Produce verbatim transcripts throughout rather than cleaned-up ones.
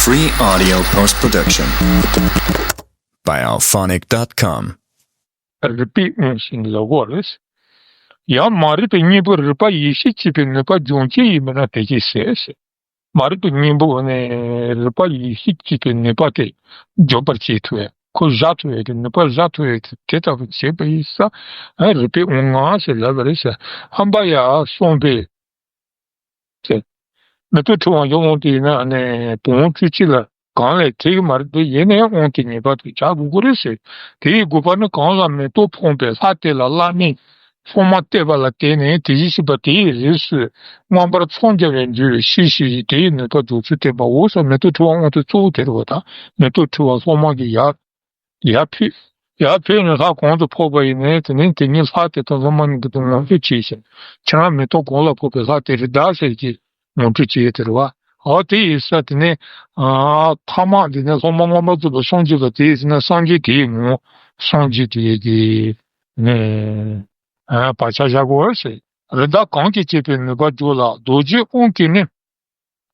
Free audio post production by alphonic dot com. རིག་པའི་དབང་ཞེས་ལབ་དགོས་རེད། ཡང་མ་རིག་པའི་གཉེན་པོ་རིག་པ་ཡིད་བྱེད་བྱེད་པའི་ནུས་པ་སྦྱོང་བྱེད་ཡིན་མིན་ན་དེ་སྐད་ཟེར། མ་རིག་པའི་གཉེན་པོ་ནི་རིག་པ་ཡིད་བྱེད་བྱེད་པའི་ནུས་པ་དེ་སྦྱོང་བར་བྱེད་ཐུབ་ཡ། ཁོ་བཞག་ཐུབ་ཡ་གི་ནུས་པ་བཞག་ཐུབ་ཡ་གི་དེ་ལྟ་བུ་བྱེད་པ་ཡིན་ས། རིག་པའི་དབང་ཞེས་ལབ་པ་རེད་ཟེར། ཧམ་པ་ཡང་གསུངས་པས། ཟེར། མེ་ཏོག་ཁྲི་དབང་གི་དབང་དེ་ཡིན་ན་ནི་བུམ་དབང་བཅུ་གཅིག་ལ་གང་ལས་བྲལ་གྱི་མ་རེད་དེ། ཡིན་ནའི་དབང་དེ་ངེས་པར་དུ་བྱ་དགོས་ཀྱི་རེད་ཟེར། དེ་ཡི་དགོས་པ་ནི། གང་ལ་མེ་ཏོག་ཕོངས་པའི་ལྷ་དེ་ལ་བླ་མས་སྲུང་མ་གཏད་པ་ལ་བརྟེན་ནས་དེ་བཞིན་གཤེགས་པ་དེའི་རིགས་སུ་མངོན་པར་འཚང་རྒྱ་བར་འགྱུར་བའི་ཕྱིར་ཞེས་དེའི་ནུས་པ་འཇོག་ཚུལ་བསྟན་པའོ་ཟེར། མེ་ཏོག་ཁྲི་དབང་དབང་དུ་གཙོ་བོ་དེ་རེད་པ། ད་མེ་ཏོག་ཁྲི་དབང་སྲུང་མ་གི་ཡར་ཡར་ཕུད། ཡར་ཕུད་ནས་ལྷ་གང་དུ་ཕོག་པ་ཡིན་ནའི་དེ་ནས་དེ་ཉིད་ལྷ་དེ་དང་སློབ་མ་གཉིས་ཀྱིས་ངོ་སྤྲོད་བྱས་ཤིང་། ཁྱེད་རང་མེ་ཏོག་གང་ལ་ཕོག་པའི་ལྷ་དེ་རེད་ད་ཟེར་གྱིས་ངོ་སྤྲོད་བྱས་དེ་རེད་པ། འོ་དེ་ཡིན་ས་དེ་ནས་ཨ་ཐ་མ་དེ་ནས་སློབ་མ་མངོན་པར་རྫོགས་པར་སངས་རྒྱས་པ་དེ་ཡིན་ན་སངས་རྒྱས་དེའི་ངོ་སངས་རྒྱས་དེ་གི་ནས་ཨ་བག་ཆགས་བཞག་དགོས་ཟེར། རི་དྭགས་གང་གིས་བྱས་པའི་ནུས་པ་འཇོག་ལ་རྡོ་རྗེའི་དབང་གིས་ནི།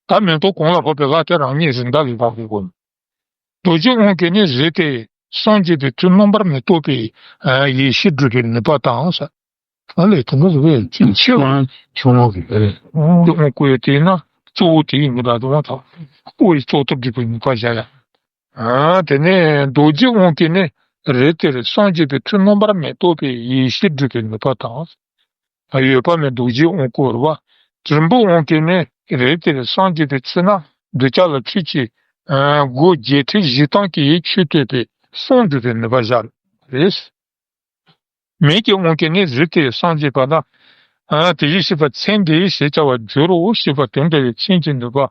ད་མེ་ཏོག་གང་ལ་ཕོག་པའི་ལྷ་དེ་རང་ཉིད་རི་དྭགས་ལས་ལྷག་པའི་སྒོ་ནས། རྡོ་རྗེ་དབང་གིས་ནི་རི་དེ་སངས་རྒྱས་པའི་ཚུལ་རྣམ་པར་མི་རྟོག་པའི་ཡེ་ཤེས་སྒྲུབ་པའི་ནུས་པ་དང་ས། ཨ་ལས་དུ་མ་རུ་བའི་ཚིག་ཆེ་བ། ཆུང་བ་གི་རེད། དབང་དུ་དབང་བསྐུར་བའི་དེས་ན་གཙོ་བོ་དེ་ཡི་ནུས་པ་དང་དབང་དང་། བསྐུར་བའི་གཙོ་ཐབས་སྒྲུབ་པའི་ནུས་པ་བཞག་ཡ། དེ་ནས་རྡོ་རྗེ་དབང་གིས་ནི་རི་དེར་སངས་རྒྱས་པའི་ཚུལ་རྣམ་པར་མི་རྟོག་པའི་ཡེ་ཤེས་སྒྲུབ་པའི་ནུས་པ་དང་། འོད་དཔག་མེད་རྡོ་རྗེའི་དབང་བསྐུར་བ། དྲིལ་བུའི་དབང་གིས་ནི་རི་དེར་སངས་རྒྱས་པའི་ཚུལ་རྣམས་གདུལ་བྱ་ལ་ཆོས་ཀྱི་སྒོ་བརྒྱད་ཁྲི་བཞི་སྟོང་གི་ཆོས་སྟོན་པའི་གསུང་སྒྲུབ་པའི་ནུས་པ་བཞག་རེད། མིག་གི་དབང་གིས་ནི་རི་དེར་སངས་རྒྱས་པ་དང་། དེ་བཞིན་གཤེགས་པ་མཚན་འདི་ཞེས་བྱ་བར་འགྱུར་རོ་ཞེས་པ་དོན་འདྲ་བའི་མཚན་གྱི་ནུས་པ།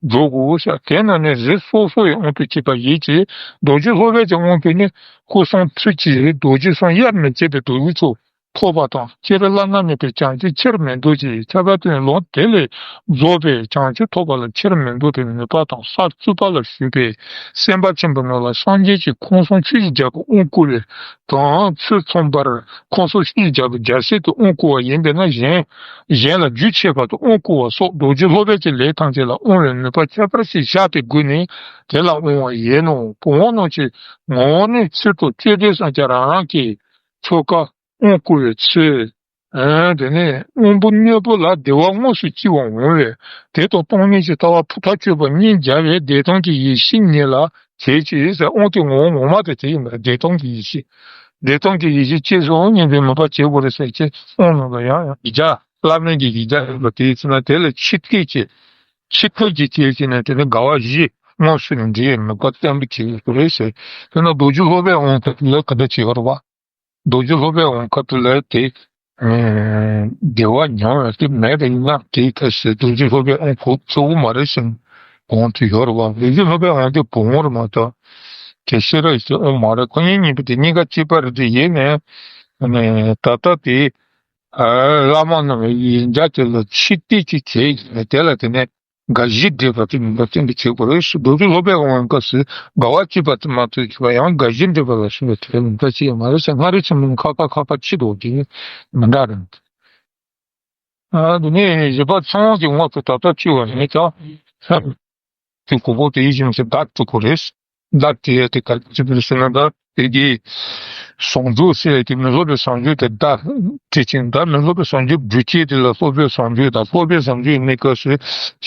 འགྲོ་དགོས་ཤག་དེ་ན་ནི་རི་སོ་སོ་ཡི་དབང་དུ་བྱས་པ་ཡིན་གྱི། རྡོ་རྗེ་སློབ་དཔོན་གྱི་དབང་གིས་ནི་སྐུ་གསུང་ཐུགས་ཀྱི་རྡོ་རྗེ་གསུམ་དབྱེར་མི་ཕྱེད་པའི་རྡོ་རྗེ་ཚོགས་ཐོབ་པ་དང་། སྤྱིར་བླ་ན་མེད་པའི་བྱང་ཆུབ་ཕྱིར་མི་ལྡོག་ཅིང་ཁྱབ་པ་དང་ལམ་དེ་ལས་རྫོགས་པའི་བྱང་ཆུབ་ཐོབ་པ་ལ་ཕྱིར་མི་ལྡོག་པའི་ནུས་པ་དང་། ས་བཅུ་པ་ལ་བཞུགས་པའི་སེམས་དཔའ་ཆེན་པོ་རྣམས་ལ་སངས་རྒྱས་ཀྱི་ཁམས་གསུམ་ཆོས་ཀྱི་རྒྱལ་པོའི་དབང་བསྐུར་བའི་དང་ཚུལ་མཚུངས་པར་ཁམས་གསུམ་ཆོས་ཀྱི་རྒྱལ་པོ་རྒྱལ་སྲས་དེ་དབང་བསྐུར་བ་ཡིན་པས་ན། གཞན་གཞན་ལ་རྒྱུ་ཆད་པ་དང་དབང་བསྐུར་བ་སོགས་རྡོ་རྗེ་སློབ་དཔོན་གྱི་ལས་ཐམས་ཅད་ལ་དབང་བའི་ནུས་པ་ཁྱད་པར་ཞིག་བཞག་པའི་སྒོ་ནས་དེ་ལ་དབང་བ་ཡིན་ནོ། བུམ་དབང་རྣམས་ཀྱི་ངོ་བོ་ནི་ཕྱིར་དུ་བཅོམ་ལྡན་སངས་རྒྱས་རང་རང་གི་ཆོ་ག་དབང་བསྐུར་བའི་ཚུལ། དེ་ནས་དབང་པོ་གཉེན་པོ་ལ་བདེ་བ་དངོས་སུ་སྐྱེ་བར་འོང་བས། དེ་དང་སྟོང་ཉིད་ཀྱི་ལྟ་བ་ཕུ་ཐག་ཆོད་པ་གཉིས་སྦྱར་བས་བདེ་སྟོང་གི་ཡེ་ཤེས་ཉིད་ལ་བྱེད་ཅེས་ཟེར། དབང་དེ་ངོ་བོ་ངོ་མ་དེ་དེ་ཡིན་པ། བདེ་སྟོང་གི་ཡེ་ཤེས། བདེ་སྟོང་གི་ཡེ་ཤེས་སྐྱེས་སོ་སྙམ་པའི་མོས་པ་བྱེད་དགོས་རེད་ཟེར་གྱི་དབང་རྣམས་ལ་ཡང་ཡང་ཡིག་བརྒྱ་བླ་མེད་ཀྱི་ཡིག་བརྒྱ་ཡོད་པ་དེའི་ཚེ་ན་དེ་ལ་ཆིག་བརྒྱ་བྱས། ཆིག་བརྒྱ་བྱས་བྱས་ནས་དེ་ནི་དགའ་བ་བཞི་དངོས་སུ་འདྲེས་མོས་པ་བརྟན་པོ་བྱེད་དགོས་རེད་ཟེར། དེ་ན་རྡོ་རྗེ་སློབ་དཔོན་དབང་དེ་ལ་ག་འདྲ་བྱེད་དགོས་རེད་བ། རྡོ་རྗེ་སློབ་དཔོན་དབང་ཁ་ཏུ་ལས་དེ། བདེ་བ་མྱོང་བའི་དེ་མེད་པ་ཡིན་ན་དེའི་སྐབས་སུ་རྡོ་རྗེ་སློབ་དཔོན་དབང་ཁོ་གཙོ་བོ་མ་རེད་ཟེར། དབང་དུ་ཡོད་རེད་བ། རྡོ་རྗེ་སློབ་དཔོན་དབང་དེ་བུམ་དབང་རེད་མ་གཏོགས། དེ་ཤེས་རབ་ཀྱི་དབང་མ་རེད། ཁོ་གཉིས་གཉིས་པོ་དེ་གཉིས་ཀ་གཅིག་པ་རེད་དེ་ཡིན་ནའི། ད་ལྟ་དེ། བླ་མ་རྣམས་ཡིན་འཇགས་དེ་ལ་ཕྱི་བལྟས་ཀྱི་བྱས་ཡིན་ནའི་དེ་ལ་དེ་ནས། དགའ་བཞི་འདྲེས་པ་དེ་མིན་པ་བསྟན་པའི་བྱེད་པོ་རེད། རྡོ་རྗེ་སློབ་དཔོན་འོང་སྐབས་སུ་དགའ་བ་སྐྱེས་པ་དེ་མ་གཏོགས་ཀྱི་བ་ཡང་དགའ་བཞི་འདྲེས་པ་ལ་སོགས་པའི་དེ་མིན་པ་ཅི་ཡང་མ་རེད་ཟེར། སྔ་རེ་ཆེན་མོ་ཁ་ཁ་ཁ་ཁ་ཕྱི་དོ་དེ་མི་འདྲ་རེད། ཨ་དེ་ནས་བཞི་པ་ཚངས་དབང་གི་ངོ་སོ་ད་ལྟ་ཆུ་བ་མེད་ཀྱང་། དེ་གོ་བོ་དེ་ཡིད་བཞིན་ཟེར་བདག་གཙོ་བོ་རེད། བདག་དེ་ཡ་དེ་ག་ཅི་བུ་ཟེར་ན་བདག་དེ་གི་བཟང་སྤྱོད་ཟེར་ཡ་དེ་མི་སློབ་པའི་བཟང་སྤྱོད་དེ་བདག་དེ་ཅིང་བདག་མི་སློབ་པའི་བཟང་སྤྱོད་བསྒྲུབ་བྱེད་དེ་ལ་སློབ་པའི་བཟང་སྤྱོད་དང་། སློབ་པའི་བཟང་སྤྱོད་ཡིན་མིན་སྐབས་སུ་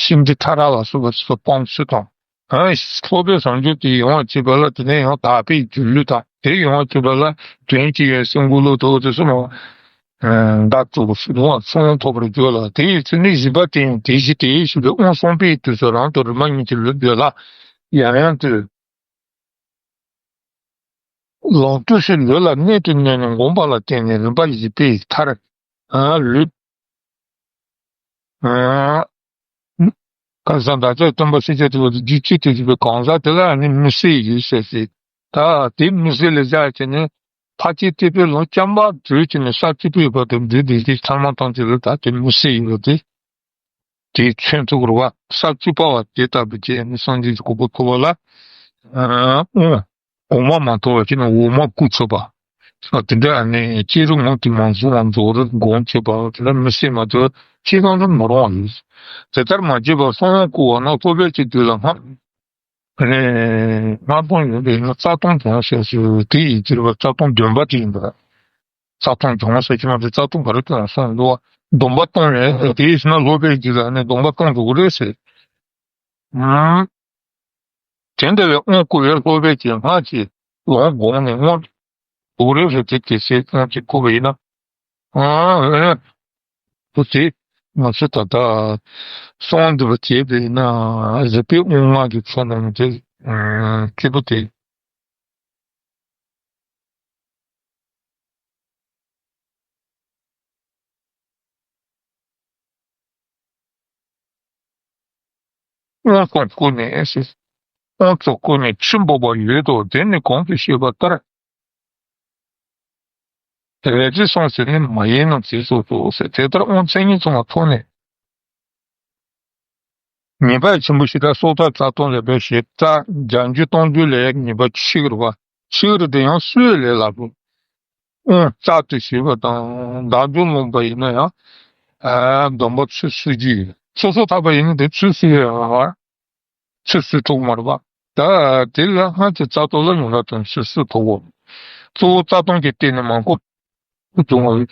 ཤིང་འབྲས་ཕྲ་རགས་ལ་སོགས་པ་སྤང་ཚུལ་དང་། ཨ་སློབ་པའི་བཟང་སྤྱོད་དེ་ཡོང་བ་བྱེད་པ་ལ་དེ་ནས་ཡང་དག་པའི་སྒྱུ་ལུས་དང་དེ་ཡོང་བ་བྱེད་པ་ལ་དོན་གྱི་ཡོན་སེམས་འགུག་ལུགས་དོ་དེ་གསུམ་མོ། བདག་གཙོ་བོ་སུ་དང་ཚོང་ཐོབ་པར་འགྱུར་ལ། དེ་ཡི་ཚེ་ནི་བཞི་པ་དེ་ཡང་དེ་བཞི་སྟེ་ཞེས་པའི་དབང་གསུངས་པའི་དུས་སུ་རང་དང་རིག་མ་གཉིས་ཀྱི་ལུས་འདོད་ལ་ཡང་ཡང་དུ། ལོངས་སྤྱོད་ཕྱིར་ལུས་ལ་གནད་དུ་གནས་ནས་བསྒོམས་པ་ལ་བརྟེན་ནས་རིམ་པ་བཞི་པའི་མཐར། ལུས། ཁ་སང་བདག་ཅག་སྟོན་པ་སྲས་བཅས་དེ་བ་རྒྱུད་གཅིག་ཏུ་གྱུར་པའི་གང་ཟག་དེ་ལ་ནི་མི་སྲིད་ཡོད་ཟེར་ཏེ། ད་དེ་མི་སྲིད་ལས་བཞག་བྱས་ནས་ཕར་ཕྱིན་ཏེ་པའི་ལོ་རྐྱང་པ་བགྲོད་བྱས་ནས་ས་བཅུ་པའི་བར་དུ་བགྲོད་བསྡད་དེ་ཚང་མ་བཏང་ཅི་ལ་ད་དེ་མི་སྲིད་ཡོད་དེ། དེས་མཚོན་ཐུབ་རུ་བ་ས་བཅུ་པ་བ་དེ་ལྟ་བུ་བྱས་ནས་སངས་རྒྱས་ཀྱི་གོ་འཕང་ཐོབ་པ་ལ། འོ། འོ་མ་མ་ཐོབ་པ་བྱས་ན་འོ་མ་བསྐུ་ཆོག་པ། ཨ་དེ་འདྲ་ནས་སྐྱེ་རུ་ངོ་དེ་མང་སོང་བ་མཛོག་རུ་སྒོམ་ཆོག་པ་དེ་འདྲ་མི་སྲིད་མ་ཐོབ་ཁྱེད་གང་དུ་མི་རུང་བ་ཡིན། དེ་ལྟར་མ་བྱས་པར་གསང་བ་བསྐུར་བ་ན་སློབ་དཔོན་གྱི་དུས་ལ་སྔར། ཨ་ནི་ལྔ་སྟོང་ཡོད་པའི་ན་རྩ་སྟོང་སྦྱོང་ཟེར་ཞིག་དེ་ཡི་ཕྱིར་བ་རྩ་སྟོང་སྡོམ་པ་དེ་ཡིན་པ། རྩ་སྟོང་སྦྱོང་ཟེར་གྱི་མ་རེད། རྩ་སྟོང་ག་རེ་སྟོན་སོང་འདུག་བ། སྡོམ་པ་སྟོང་རེད། དེ་ཡིན་ན་སློབ་དཔོན་གྱིས་ཨ་ནི་སྡོམ་པ་སྟོང་འགྲོ་གི་རེད་ཟེར། ཨང་། དེ་འདྲ་བའི་དབང་བསྐུར་བའི་སློབ་དཔོན་གྱིས་སྔར་གྱི་ལུང་དགོངས་ནས་དངོས་སུ་རེ་རེ་དེ་དེ་ཚེ་དབང་གིས་བསྐུར་བ་ཡིན་ན། ཨང་། འོ་དེ་ང་ཚོས་ད་ལྟ་གསུང་འདི་པ་བྱས་པས་ན་རིག་པའི་དབང་ལྔ་གི་ཕྱོགས་ནས་དེ་སྐྱེས་བུ་དེ། དབང་ཚོགས་བསྐུར་ནས་ཟེར། དབང་ཚོགས་བསྐུར་ནས་ཆུ་འབོགས་པ་ཡོད་དོ། དེ་ནི་གོང་དུ་བཤད་པ་ལྟར། རེ་ཅིག་སོང་ཟེར་ནས་མ་ཡིན་ནོ་ཟེར་སོ་སོ་ཟེར། དེ་ལྟར་དབང་མཚན་ཉིད་ཚང་བ་ཐོབ་ནས། ཉེས་པ་ཆེན་པོ་ཞེ་དྲག་སྲོག་ཐར་རྩ་སྟོང་ལས་པའི་ཞེ་དྲག་བརྒྱ་འགྱུར་སྟོང་འགྱུར་ལས་ཉེས་པ་ཆེ་གི་རེད་བ། ཆེ་གི་རེད་དེ་ཡང་སུའི་ལས་ལ་རུ། དབང་རྩ་དེ་ཞེས་པ་དང་བདག་འཇུག་ལོངས་པ་ཡིན་ན་ཡང་། ཨ་སྡོམ་པ་ཚུལ་སུ་གྱིས་སོ་སོ་ཐར་པ་ཡིན་ན་དེ་ཚུལ་སུ་ཡོད་བ། ཚུལ་སུ་ཐོག་མར་བ། ད་དེ་ལ་སྔར་གྱི་རྩ་ཐོག་ལ་ཡོང་ལ་དོན་ཚུལ་སུ་ཐོག་གོ། གཙོ་བོ་རྩ་སྟོང་གི་སྟེང་ནས་མང་པོ་སྦྱོང་བ་ཡོད།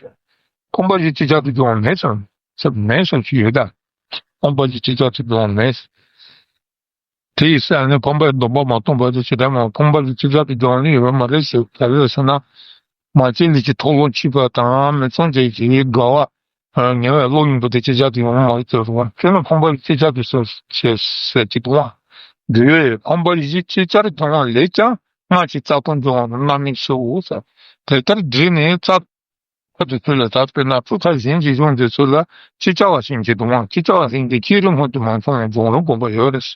ཕོངས་པ་བཞི་ཅིག་ཅར་དུ་སྦྱོང་བ་མེད་ཟེར་ཟེར་མེད་ཟེར་གྱི་ཡོད་ད། ཕོངས་པ་བཞི་ཅིག་ཅར་དུ་སྦྱོང་བ་མེད། དེ་ཡི་ས་ནས་ཕོངས་པའི་སྡོམ་པ་མ་སྟོང་བར་དུ་ཇི་ལྟར་མང་ཕོངས་པ་བཞི་ཅིག་ཅར་དུ་སྦྱོང་ནི་ཡོད་པ་མ་རེད་ཟེར་ག་རེ་ཟེར་ན། མ་བྱིན་ལས་ཀྱི་མཐོལ་ལོ་མཆིས་པ་དང་མི་ཚངས་སྤྱོད་ཀྱི་དགའ་བ། ཨ་ཉེ་བའི་བློ་སྙིང་པོ་དེ་ཅིག་ཅར་དུ་ཡོང་བ་མ་ཡིན་ཟེར་བ། དེ་ནི་ཕོངས་པ་བཞི་ཅིག་ཅར་དུ་ཟེར་ཟེར་ཟེར་གྱི་འདུག་བ། འདི་ཡོད་ཕོངས་པ་བཞི་ཅིག་ཅར་སྦྱོང་བ་ལས་ཀྱང་སྔར་གྱི་རྩ་སྟོང་སྦྱོང་བ་ནི་རྣམ་སྨིན་ཟེར་འོ་ཟེར། དེ་ལྟར་བསྒྲིལ་ནས་རྩ་བ་དེ་ཚོ་ལ་ད་དཔེར་ན་སྲོག་ཐར་གཞན་གྱི་གཞུང་དེ་ཚོ་ལ་ཅིག་ཅར་བ་ཟེར་གྱི་འདུག་བ། ཅིག་ཅར་བ་ཟེར་གྱི་སྤྱིར་སྔོན་དུ་མ་སོང་བའི་སྦྱོང་རིམ་དགོངས་པ་ཡོད་རེད།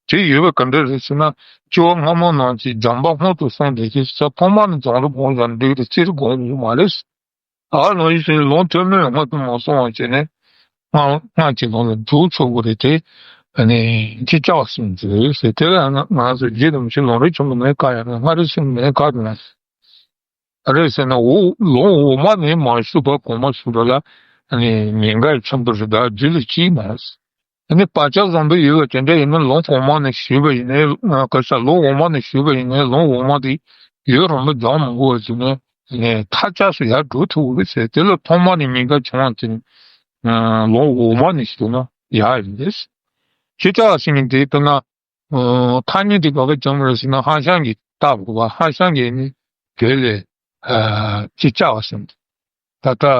དེ་ཡོད་པ་ག་འདྲ་རེད་ཟེར་ན། སྤྱི་བོ་སྔ་མོ་ནང་གི་སྦྱངས་པ་སྔོན་དུ་སོང་བསྡད་ཀྱི་ས་ཐོག་མ་ནས་སྦྱོང་རིམ་དགོངས་ཀྱང་འགྲིག་རེད། སྤྱིར་དགོངས་ཡོད་མ་རེད། ཨ་ནོ་ཡིན་ཟེར་ལུང་ཐོན་མོད་སྔོན་དུ་མ་སོང་བ་བྱས་ནས། སྔ་སྔ་གྱི་ལུང་ལ་འཇུག་ཆོག་གི་རེད་དེ། ཨ་ནི་ཅིག་ཅར་བ་ཟེར་གྱི་རེད་ཟེར། དེ་ལ་ང་ང་ཚོ་རྗེ་རིན་པོ་ཆེ་ལུང་རིགས་ཆུང་གི་མེད་ག་ཡ་རེད། སྔ་རིགས་ཆུང་གི་མེད་ག་དེ་ན། རེད་ཟེར་ན་འོ་ལུང་འོག་མ་ནས་མ་ཞུས་པ་གོང་མ་ཞུས་པ་ལ་ཨ་ནི་ཉེན་ཁ་ཆེན་པོ་རེད། ད་རྒྱུད་ལ་གཅིག་མ་རེད། ཨ་ནི་བག་ཆགས་བཟང་པོ་ཡོད་པ་དེ་འདྲ་ཡིན་ན་ལུང་གོང་མ་ནས་ཞུས་པ་ཡིན་ནའི་ང་ག་ས་ལུང་འོག་མ་ནས་ཞུས་པ་ཡིན་ནའི་ལུང་འོག་མ་དེ་ཡུན་རིང་པོ་སྦྱང་མི་དགོས་པ་ཞིག་ནས་ནས་མཐར་ཆགས་སུ་ཡར་འགྲོ་ཐུབ་ཀྱི་རེད་ཟེར། དེ་ལ་ཐོག་མ་ནས་ཉེན་ཁ་བྱུང་བ་དེ་ནི་ལུང་འོག་མ་ནས་ཞུས་ན་ཡག་ཡིན་རེད། ཅིག་ཅར་བ་ཟེར་མཁན་དེ་དཔེར་ན། ཨོ། ཐ་སྙད་དེ་ག་པར་བྱུང་བ་རེད་ཟེར་ན་ཧྭ་ཤང་གིས་བཏགས་པ་རེད་བ། ཧྭ་ཤང་གིས་ནི་དེ་ལས་ཨ་ཅིག་ཅར་བ་ཟེར། ད་ལྟ་ཨ་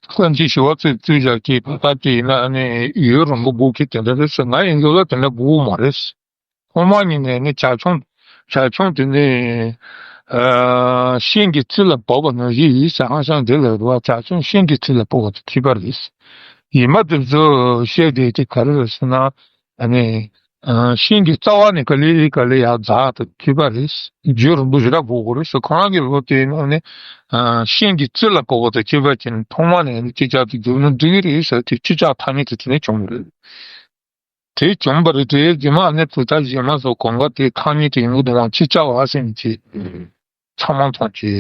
བཀའ་འགྱུར་ཞི་བ་འཚོས་བཙུགས་བཞག་གི་བར་དེ་ཡིན་ན་ནི་ཡུན་རིང་པོ་སྒུག་གི་དེ་འདྲ་རེད་ཟེར། ང་ཡིན་རྒྱུ་ལ་དེ་འདྲ་སྒུག་མ་རེད། ཐོག་མ་ཉིད་ནས་ནི་བྱ་ཁྱུང་། བྱ་ཁྱུང་དེ་ནི་ཨ་ཤིང་གི་རྩེ་ལ་བབས་པ་ནང་བཞིན་ཡིན་ཟེར། ཧྭ་ཤང་དེ་ལ་རེད་བ། བྱ་ཁྱུང་ཤིང་གི་རྩེ་ལ་བབས་པ་དང་གཅིག་པ་རེད། ཡིན་པ་དེ་ཚོ་བཤད་བསྡད་དེ་ག་རེ་རེད་ཟེར་ན། ཨ་ནི། ཨ་ཤིང་གི་རྩ་བ་ནས་ག་ལེ་ག་ལེ་ཡར་འཛེགས་དང་གཅིག་པ་རེད། རྒྱུན་རིང་པོ་ཞེ་དྲག་དགོས་ཀྱི་རེད་ཟེར། ཁོ་རང་གི་ལུགས་དེ་ནང་ནས་ཨ་ཤིང་གི་རྩེ་ལ་བབས་པ་དང་གཅིག་པ་བྱས་ནས་ཐོག་མ་ནས་ཅིག་ཅར་དུ་བསྒྱུར་ན་འགྲིག་གི་རེད་ཟེར་དེ་ཅིག་ཅར་ཐ་སྙད་དེ་དེ་ནས་བྱུང་བ་རེད། དེ་བྱུང་བ་རེད་དེ། རྗེས་མ་ཨ་ནེ་ཕུ་ཐག་གཞན་མ་སོགས་གོང་ག་དེ་ཐ་སྙད་དེ་ཡོང་གི་འདུག་གམ། ཅིག་ཅར་བ་ཟེར་ནས་ཅིག་ཚང་མ་མཐོང་གི་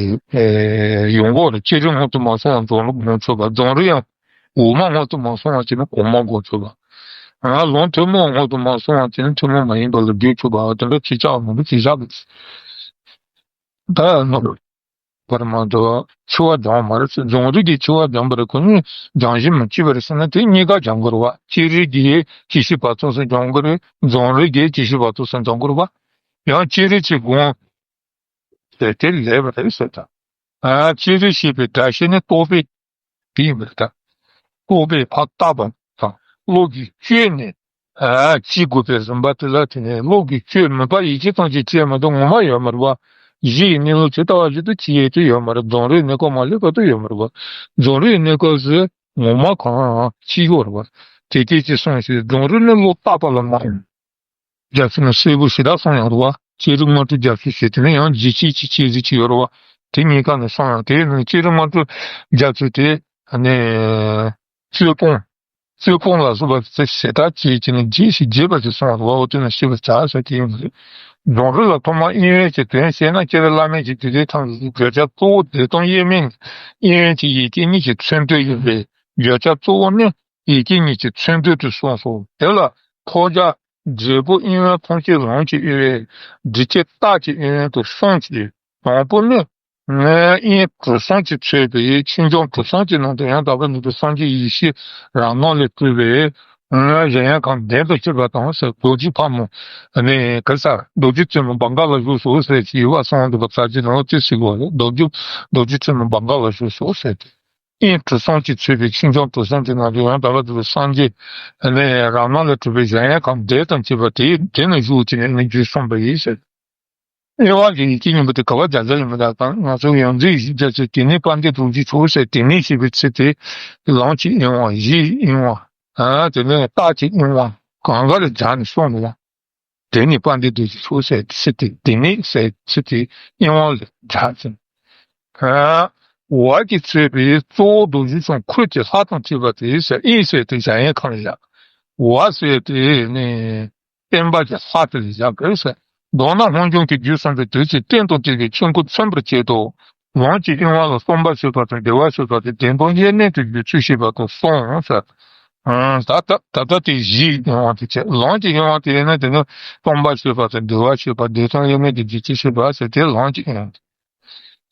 ཡོང་གི་རེད། སྤྱིར་སྔོན་དུ་མ་སོང་བར་སྦྱོང་རིམ་སྒོམ་ཆོག་པ། རྫོང་རིམ་ཡང་འོག་མ་སྔོན་དུ་མ་སོང་བ་བྱས་ན་གོང་མ་སྒོམ་ཆོག་པ། ང་ལུང་ཐུན་མོང་སྔོན་དུ་མ་སོང་བ་བྱས་ན་ཐུན་མོང་མ་ཡིན་པ་ལ་བསྒྱུར་ཆོག་པ། དེ་འདྲ་ཅིག་ཅར་བ་མང་པོ་ཅིག་བཞག་འདུག་ད་ནོར། བར་མ་དུ་འཆི་བ་སྦྱངས་མ་རེད་ཟེར། རྫོང་རིམ་གྱིས་འཆི་བ་སྦྱངས་པ་རེད། ཁོ་གཉིས་སྦྱང་གཞི་མི་གཅིག་པ་རེད་ཟེར་ན་དེ་གཉིས་ཀ་སྦྱང་དགོས་རེད་བ། སྤྱིར་རིམ་གྱིས་ཇི་ཞིག་བར་ཚོགས་སུ་སྦྱང་དགོས་རེད། རྫོང་རིམ་གྱིས་ཇི་ཞིག་བར་ཚོགས་སུ་སྦྱང་དགོས་རེད་བ། ཡང་སྤྱིར་རིམ་གྱིས་སྒོམ་ཟེར་དེ་ལེགས་པ་རེད་ཟེར་ད། ཨ་སྤྱིར་རིམ་ཞེས་པའི་སྒྲ་བཤད་ནི་རྟོག་པའི་དེ་ཡིན་པར་ཐལ། རྟོག་པས་ཕར་བཏགས་པ་དང་བློ་གིས་བཅོས་ནས་ཨ་བྱེད་དགོས་པའི་རིམ་པ་དེ་ལ་དེ་ནས་བློ་གིས་བཅོས་མིན་པ་ཡིད་ཀྱི་སྟངས་ཀྱིས་བཅོས་མ་གཏོགས་ངོ་མ་ཡོད་མ་རེད་བ། གཞི་ཡི་གནས་ལུགས་ཇི་ལྟ་བ་བཞིན་དུ་ཇི་སྙེད་དུ་ཡོད་མ་རེད། རྫོང་རིམ་གནས་སྐབས་མ་སླེབས་བར་དུ་ཡོད་མ་རེད་བ། རྫོང་རིམ་གནས་སྐབས་སུ་ངོ་མ་གང་ཅི་ཡོད་རེད་བ། དེ་སྐད་ཅེས་གསུངས་ཤིང་། རྫོང་རིམ་ནི་བློ་བཏགས་པ་ལ་མ་ཡིན། རྒྱ་མཚོ་ནི་གསལ་པོ་ཞེ་དྲག་གསུངས་ཡོད་རེད་བ། སྤྱིར་རིམ་སྔ་དྲོ་རྒྱ་མཚོ་ཞེས་དེ་ནས་ཡང་ལྗིད་ཆེས་ཀྱི་ཆེས་རིགས་ཀྱི་ཡོད་རེད་བ། དེ་གཉིས་ཀ་ནས་གསུངས་ཡོད། དེ་ནི་སྤྱིར་རིམ་སྔ་དྲོ་རྒྱ་མཚོ་དེ་ནས་རྩོད་སྤོང་། རྩོད་སྤོང་ལ་སོགས་པ་དེ་ཞེ་དྲག་བྱེད་ཀྱི་ནི་རྒྱས་ཤིང་རྒྱས་པ་ཞིག་གསུངས་པ་རེད་བ། འོ་དེ་ནི་ཤེས་པར་བྱ་ཟེར་གྱི་ཡིན་པ་རེད། རྫོང་རིམ་ལ་ཐོག་མར་དབྱེ་བའི་ཆེད་དོན་བཤད་ན། སྐྱེས་བུ་བླ་མེད་ཀྱི་དུས་དེའི་མཚམས་སུ་བརྗོད་བྱ་གཙོ་བོ་བདེ་སྟོང་དབྱེར་མེད་ནི་དབྱེ་བའི་ཆེད་ཡིད་ཀྱི་གཉིས་ཀྱི་མཚོན་དོན་ཡིན་པས། བརྗོད་བྱ་གཙོ་བོ་ནི་ཡིད་ཀྱི་གཉིས་ཀྱི་མཚོན་དོན་དུ་གསུངས་སོ། དེ་ལ་ཐོགས་བྱ་ འབྲས་བུ་དབྱེ་བ་ཐམས་ཅད་ལམ་གྱི་དབྱེ་བས་སྒྲིབ་བྱེད་རྟགས་ཀྱི་དབྱེ་བ་དང་གསུམ་གྱིས། དང་པོ་ནི། ངའི་དབྱིངས་གྲུ་གསུམ་གྱིས་ཚོས་པའི་ཆོས་འབྱུང་གྲུ་གསུམ་གྱི་ནང་དུ་ཡང་དག་པར་རྫོགས་པའི་སངས་རྒྱས་ཡེ་ཤེས་རང་སྣང་ལས་སྤྲུལ་པའི་ངའི་གཞལ་ཡས་ཁང་གདན་དུ་སྐྱེས་པ་དང་ཟེར། རྡོ་རྗེ་ཕག་མོ་ནི་ག་ས་རྡོ་རྗེ་བཙུན་མོ་བང་ག་ལ་བཞུགས་སོ་ཟེར་གྱི་ཡུལ་བ་སོང་འདུག་པ་ཚར་གྱི་ནང་ཅི་ཞིག་གོ། རྡོ་རྗེ་རྡོ་རྗེ་བཙུན་མོ་བང་ག་ལ་བཞུགས་སོ་ཟེར་ཏེ། དབྱིངས་གྲུ་གསུམ་གྱིས་ཚོས་པའི་ཆོས་འབྱུང་གྲུ་གསུམ་གྱི་ནང་དུ་ཡང་དག་པར་རྫོགས་པའི་སངས་རྒྱས་ནི་རང་སྣང་ལས་སྤྲུལ་པའི་གཞལ་ཡས་ཁང་གདན་དང་བཅས་པ་དེའི་གདན་ན་བཞུགས་ཀྱི་ནས་ནི་རྒྱུད་གསུངས་པ་ཡིན་ཟེར། དབྱེ་བ་གི་ཡི་གེ་གཉིས་པོ་དེ་ག་བ་རྒྱ་རྒྱ་ཡིན་མི་འདྲ་དང་། ང་ཚོ་ཡང་རྫས་ཡིག་རྒྱ་ཆེ་དེ་ནས་དཔལ་ལྡན་རྡོ་རྗེ་འཆང་ཟེར། དེ་ནས་ཞེས་པའི་ཚིག་དེ་ལམ་གྱི་དབྱེ་བ། གཞིའི་དབྱེ་བ། ཨ་དེ་ནས་རྟགས་ཀྱི་དབྱེ་བ་གང་ག་ལ་སྦྱར་ནས་གསུངས་འདུག་བ། དེ་ནས་དཔལ་ལྡན་རྡོ་རྗེ་འཆང་ཟེར་ཚིག་དེ། དེ་ནས་ཟེར་ཚིག་དེ་དབྱེ་བ་ལ་སྦྱར་ཟིན། ཨ་བ་གིས་ཚོས་པའི་གཙོ་བོ་རྡོ་རྗེ་འཆང་ཁུར་གྱི་ལྷ་དང་བཅས་པ་དེ་ཟེར། དབྱིངས་ཟེར་དེ་གཞལ་ཡས་ཁང་ལ་བཞག་བ་ཟེར་དེ་ནི། བརྟེན་པ་གྱི་ལྷ་དེ་ལ་བཞག་དགོས་ཟེར། མདོར་ན་སྔོན་བྱུང་གི་རྒྱུད་གསུམ་པའི་དུས་ཀྱི་རྟེན་དང་བརྟེན་པའི་ཆོས་སྐུ་མཚོན་པར་བྱེད་དོ། ལམ་གྱི་དབྱེ་བ་ལ་སྟོང་པ་ཞེས་པ་དང་བདེ་བ་ཞེས་པ་དེ་བདེན་དོན་དབྱེར་མེད་དུ་བརྗོད་ཚུལ་ཞེས་པ་དང་གསུམ་ཟེར། ཨང་། ད་ལྟ་ད་ལྟ་དེ་གཞིའི་དབྱེ་བ་དེ་བྱས། ལམ་གྱི་དབྱེ་བ་དེ་ཡིན་ན་དེ་ནི་སྟོང་པ་ཞེས་པ་དང་བདེ་བ་ཞེས་པ། བདེན་དོན་དབྱེར་མེད་དུ་བརྗོད་ཚུལ་ཞེས་པ་ཟེར་དེ་ལམ་གྱི་དབྱེ་བ་དེ།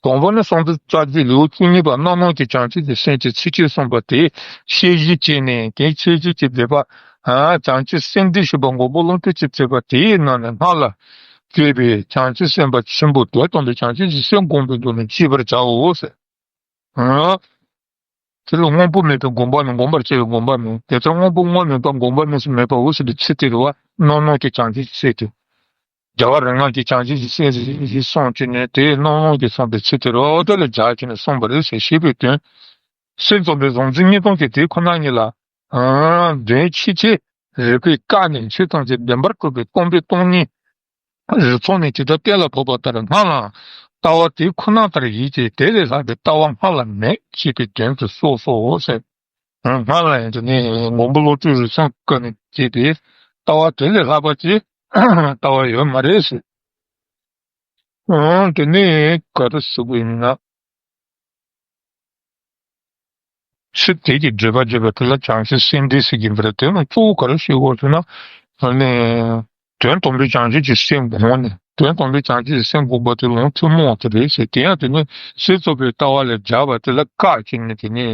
དང་པོ་ནི་གསང་འདུས་རྩ་རྒྱུད་ལེའུ་བཅུ་གཉིས་པ་རྣམ་སྣང་གི་བྱང་ཆུབ་ཀྱི་སེམས་ཀྱི་ཚིག་བཅད་གསུངས་པ་དེ་ཤེས་བཞིན་བྱས་ནས། དེའི་ཤེས་བཞིན་གྱི་སྡེ་པ་བྱང་ཆུབ་སེམས་འགྲེལ་ཞེས་པ་མགོན་པོ་ཀླུ་སྒྲུབ་ཀྱིས་མཛད་པ་དེའི་ནང་ནས་སྔགས་ལ་བརྗོད་པའི་བྱང་ཆུབ་སེམས་དཔའ་ཆེན་པོ་དོན་དམ་པའི་བྱང་ཆུབ་ཀྱི་སེམས་བསྒོམ་པའི་སྒོ་ནས་བྱེད་པར་བྱའོ་ཟེར། དེ་ལ་དངོས་པོ་མེད་པའི་བསྒོམ་པ་མིན། བསྒོམ་པར་བྱ་བའི་བསྒོམ་པ་མིན། དེ་ལྟར་དངོས་པོ་དངོས་མེད་པ་བསྒོམ་པ་མིན་སུ་མེད་པའོ་ཟེར་བའི་ཚིག་དེ་རེད་བ། རྣམ་སྣང་གི་བྱང་ཆུབ་ཀྱི་སེམས་དེ། རྒྱལ་བ་རིགས་ལྔ་གི་བྱང་ཆུབ་ཀྱི་སེམས་ཞེས་གསུངས་བྱས་ནས། དེའི་རྣམ་སྣང་གིས་གསུངས་པའི་ཚིག་དེ་རེད་བ། དེ་ལ་སྦྱར་བྱས་ནས་གསུངས་པ་རེད་ཟེར་ཞེས་པའི་དོན། སེམས་ཙམ་པའི་གཟུང་འཛིན་གཉིས་སྟོང་གིས་དེ་ཁོ་ན་ཉིད་ལ་དོན་ཕྱིན་ཆད་རིགས་པས་བཀག་ནས་ཆོས་ཐམས་ཅད་བདེན་པར་གྲུབ་པའི་སྟོང་པའི་སྟོང་ཉིད་རིགས་ཚོགས་ནས་ཇི་ལྟར་གཏན་ལ་ཕབ་པ་ལྟར་སྔགས་ལའང་ལྟ་བ་དེ་ཁོ་ན་ལྟར་ཡིན་གྱི། དེ་ལས་ལྷག་པའི་ལྟ་བ་སྔགས་ལ་མེད་ཅེས་པའི་དོན་དུ་གསུངས་སོ་ཟེར། སྔགས་ལ་ཡང་དེ་ནས་མགོན་པོ་བློ་གྲོས་རིན་ཆེན་ཀུན་ནས་བྱས་པའི་ལྟ་བ་དེ་ལས་ལྷག་པ་ཅིག་ལྟ་བ་ཡོད་མ་རེད་ཟེར། དེ་ནས་ག་རེ་ཟེར་དགོས་ཡིན་ན། ཚིག་དེ་གི་བརྗོད་པ་བརྗོད་པ་དེ་ལ་བྱང་ཆུབ་སེམས་འགྲེལ་ཟེར་གྱི་འདུག་རེད། དེ་ནི་གཙོ་བོ་ག་རེ་ཤེས་དགོས་ཟེར་ན། ཨ་ནི་དོན་དམ་པའི་བྱང་ཆུབ་ཀྱི་སེམས་བསྒོམས་ནས། དོན་དམ་པའི་བྱང་ཆུབ་ཀྱི་སེམས་བསྒོམ་པ་དེ་ལམ་ཐུན་མོང་བ་དེ་རེད་ཟེར། དེ་ཡང་དེ་ནི་སེམས་ཙམ་པའི་ལྟ་བ་ལས་སྦྱར་བ་དེ་ལ་བཀག་བྱས་ནས། དེ་ནི་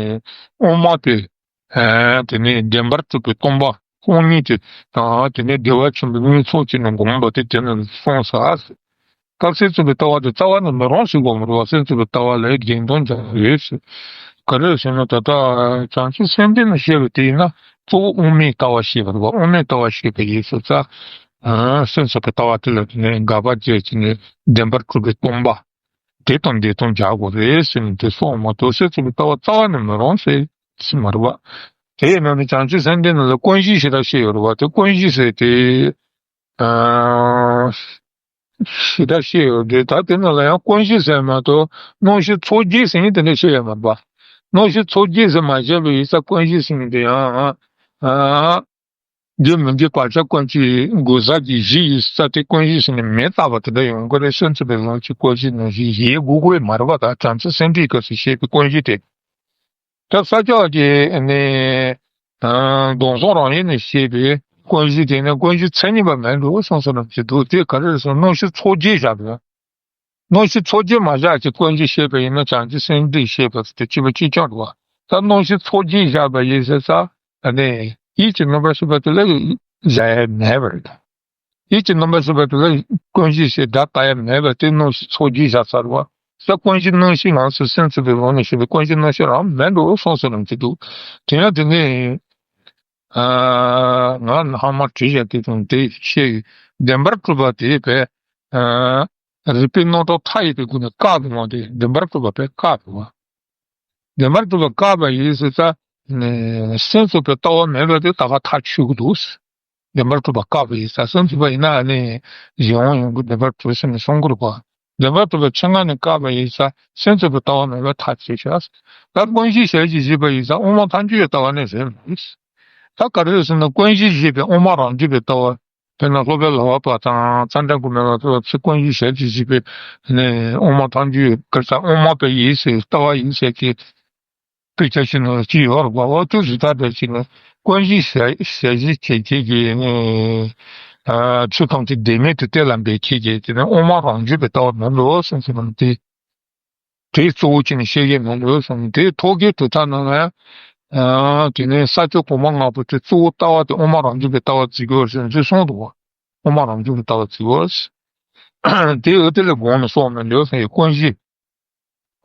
དབུ་མ་པས་ཨ་དེ་ནི་བདེན་པར་གྲུབ་པའི་སྟོང་པ་སྟོང་ཉིད་དེ་དང་། དེ་ནི་བདེ་བ་ཆེན་པོའི་དངོས་ཚོགས་ཀྱི་ནང་བསྒོམ་པ་དེ་དེ་ནི་གསུངས་ས། སྐབས་སེམས་ཙམ་པའི་ལྟ་བ་དེ་རྩ་བ་ནས་མི་རུང་ཟེར་དགོས་མ་རེད་བ། སེམས་ཙམ་པའི་ལྟ་བ་ལ་བདེན་དོན་སྦྱར་ཡོད་ཟེར། ག་རེ་ཟེར་ན། ད་ལྟ་བྱང་ཆུབ་སེམས་འགྲེལ་ནས་བཤད་པ་དེ་ཡིན་ན་གཙོ་བོ་དབུ་མའི་ལྟ་བ་བཤད་པ་རེད་བ། དབུ་མའི་ལྟ་བ་བཤད་པ་ཡིན་ཙང་། སེམས་ཙམ་པའི་ལྟ་བ་དེ་ལ་དེ་ནས་དགག་པ་བྱས་བྱས་ནས་བདེན་པར་གྲུབ་པའི་སྟོང་པ་དེ་དང་བདེན་དོན་སྦྱར་དགོས་རེད་ཟེར་ནས་དེ་གསུངས་མ་གཏོགས། སེམས་ཙམ་པའི་ལྟ་བ་རྩ་བ་ནས་མི་རུང་ཟེར་ཟེར་མ་རེད་བ། དེ་ཡིན་ན་ནི་བྱང་ཆུབ་སེམས་འགྲེལ་ནང་ལ་ཀུན་གཞི་ཞེ་དྲག་བཤད་ཡོད་རེད་བ། དེ་ཀུན་གཞི་ཟེར་དེ། ཞེ་དྲག་བཤད་ཡོད་དེ། ད་དེ་ནང་ལ་ཡང་ཀུན་གཞི་ཟེར་མ་གཏོགས་རྣམ་ཤེས་ཚོགས་བརྒྱད་ཟེར་མཁན་དེ་འདྲ་བཤད་ཡོད་མ་རེད་པ། རྣམ་ཤེས་ཚོགས་བརྒྱད་ཟེར་མ་བཤད་པའི་ཡིག་ཚད་ཀུན་གཞི་ཟེར་མཁན་དེ་ཡང་། ཨ། འདི་མི་འདི་བག་ཆགས་ཀུན་གྱི་གོ་ས་ཀྱི་གཞི་ཡིག་ཚད་དེ་ཀུན་གཞི་ཟེར་ནས་མིང་བཏགས་པ་དེ་འདྲ་ཡོང་གི་རེད། སེམས་ཙམ་པའི་ལམ་གྱི་ཀུན་གཞི་ནང་བཞིན་ཡིན་དགོས་ཀྱི་མ་རེད་པ། ད་བྱང་ཆུབ་སེམས་འགྲེལ་སྐབས་སུ་བཤད་པའི་ཀུན་གཞི་དེ། ད་ས་སྐྱ་གི་ནི། ཨ། སྡོམ་གསུམ་རང་ཡིན་ནས་བཤད་པའི་ཀུན་གཞི་དེ་ནི་ཀུན་གཞི་མཚན་ཉིད་པ་མིན་འགྲོ་གསུངས་སོ་ནམ་གྱི་འདུག་དེ་ག་རེ་རེད་ཟེར་ན། རྣམ་ཤེས་ཚོགས་བརྒྱད་བཞག་པའི། རྣམ་ཤེས་ཚོགས་བརྒྱད་མ་བཞག་ཅིག་ཀུན་གཞི་བཤད་པ་ཡིན་ན་བྱང་ཆུབ་སེམས་འགྲེལ་བཤད་པ་དེ་གཅིག་པ་གཅིག་རྐྱང་རེད་བ། ད་རྣམ་ཤེས་ཚོགས་བརྒྱད་བཞག་པ་ཡིན་ཟེར་ཙང་། ཨ་ནི་ཡིད་ཀྱི་རྣམ་པར་ཤེས་པ་དེ་ལ་བཞག་ཡ་མེད་པ་རེད། ཡིད་ཀྱི་རྣམ་པར་ཤེས་པ་དེ་ལ་ཀུན་གཞི་ཞེས་སྒྲ་བཏགས་ཡ་མེད་པ་དེ་རྣམ་ཤེས་ཚོགས་བརྒྱད་བཞག་ཚར་བ། ད་ཀུན་གཞི་རྣམ་ཤེས་ལམ་སེམས་ཙམ་པའི་ལམ་ནས་བཤད་པའི་ཀུན་གཞི་རྣམ་ཤེས་རང་མེད་འགྲོ་གསུངས་སོ་ནམ་གྱི་འདུག་དེ་ཡང་དེ་ནས། ཨ། ང་ཧ་མ་བྲིས་བཞག་དེ་དང་དེ་བཤད་ཡོད། བདེན་པར་གྲུབ་པ་དེ་བས། ཨ། རིགས་པས་རྣམ་གྲངས་མཐའ་ཡས་པའི་སྒོ་ནས་བཀག་འདུག་མ་དེ་བདེན་པར་གྲུབ་པ་བས་བཀག་འདུག་བ། བདེན་པར་གྲུབ་པ་བཀག་པ་ཡིན་ཟེར་ཙང་། སེམས་ཙམ་པའི་ལྟ་བ་མེད་པ་དེ་ད་ག་ཐག་ཆོད་ཀྱི་འདུག་བདེན་པར་གྲུབ་པ་བཀག་པ་ཡིན་ཙང་། སེམས་ཙམ་པ་ཡིན་ན་ནི་གཞན་དབང་ཡོང་གི། བདེན་པར་གྲུབ་ཟེར་ནས་གསུང་གི་རེད་པ། བདེན་པར་གྲུབ་པ་ཆེད་མངགས་ནས་བཀག་པ་ཡིན་ཙང་། སེམས་ཙམ་པའི་ལྟ་བ་མེད་པ་ཐག་ཆོད་བཞག་ད་ཀུན་གཞི་ཞལ་གྱིས་བཞེས་པ་ཡིན་ཙང་དབུ་མ་ཐལ་འགྱུར་བའི་ལྟ་བ་ནི་རེད་མ་རེད། ད་ག་རེ་རེད་ཟེར་ན། ཀུན་གཞི་བཞེས་པའི་དབུ་མ་རང་རྒྱུད་པའི་ལྟ་བ། དཔེར་ན་སློབ་དཔོན་ལགས་པ་དང་ཙནྡྲ་གོ་མི་ལ་སོགས་པ་ཚོས་ཀུན་གཞི་ཞལ་གྱིས་བཞེས་པའི་ནི་དབུ་མ་ཐལ་འགྱུར་ག་རེ་ཟེར། དབུ་མ་པའི་ཡིན་ཟེར། ལྟ་བ་ཡིན་ཟེར་གྱི། དཔེ་ཆ་ཞིག་ནང་ཅི་ཡོད་རེད་པ། འོ་དུ་རི་དྭགས་འདྲ་ཞིག་ལ་དཀོན་གཞི་ཞལ་ཞལ་བཞེས་བྱེད་ཁྱེད་ཀྱིས་ནི། ཆོས་ཐམས་ཅད་བདེན་མེད་དུ་གཏན་ལ་འབེབས་ཁྱེད་ཀྱིས་དེ་ནི་དབུ་མ་རང་རྒྱུད་པའི་ལྟ་བ་མིན་འགྲོ་བསམ་གྱི་མིན་ཏེ། དེ་གཙོ་བོ་བྱས་ནས་བཤད་ཀྱི་མིན་འགྲོ་བསམ། དེ་ཐོག་གི་དུས་མཐའ་ནང་ལ་ཡང་དེ་ནི་ས་བཅུ་གོང་མ་ལྔ་པོ་དེ་གཙོ་བོ་ལྟ་བ་དེ་དབུ་མ་རང་རྒྱུད་པའི་ལྟ་བ་བརྩི་དགོས་ཟེར་ནས་གསུངས་འདུག་པ། དབུ་མ་རང་རྒྱུད་པའི་ལྟ་བ་བརྩི་དགོས། དེ་འོ་དེ་ལས་དགོངས་ནས་སོགས་མིན་འགྲོ་བསམ་ཡི་དཀོན་གཞི།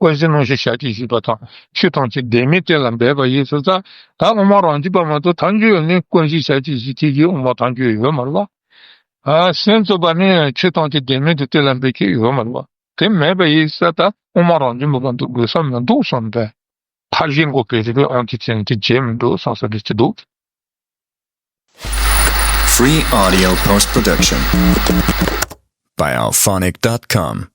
དཀོན་གཞི་རྣམ་བཞི་ཞལ་གྱིས་བཞེས་པ་དང་ཆོས་ཐམས་ཅད་བདེན་མེད་གཏན་ལ་འབེབས་པ་ཡིན་ཟེར་ཙང་ད་དབུ་མ་རང་རྒྱུད་པ་མ་གཏོགས་ཐལ་འགྱུར་ནི་དཀོན་གཞི་ཞལ་གྱིས་བཞེས་ཁྱེད་ཀྱིས་དབུ་མ་ཐལ་འགྱུར་ཡོད་མ་རེད་པ། ཨ་སེམས་རྩོད་པ་ནི་ཆོས་ཐམས་ཅད་བདེན་མེད་དུ་གཏན་ལ་འབེབས་ཁྱེད་ཡོད་མ་རེད་པ། དེ་མེད་པ་ཡིན་ཟེར་ཙང་ད་དབུ་མ་རང་རྒྱུད་པ་མ་གཏོགས་དགོས་ས་མི་འདུག་བསམ་པས། ཐལ་བཞེས་འགོག་པའི་རིགས་པའི་དབང་གིས་བྱས་ནས་དེ་བྱས་མི་འདུག་བསམ་ས་རེད་ཅི་འདུག Free audio post production by alphonic dot com.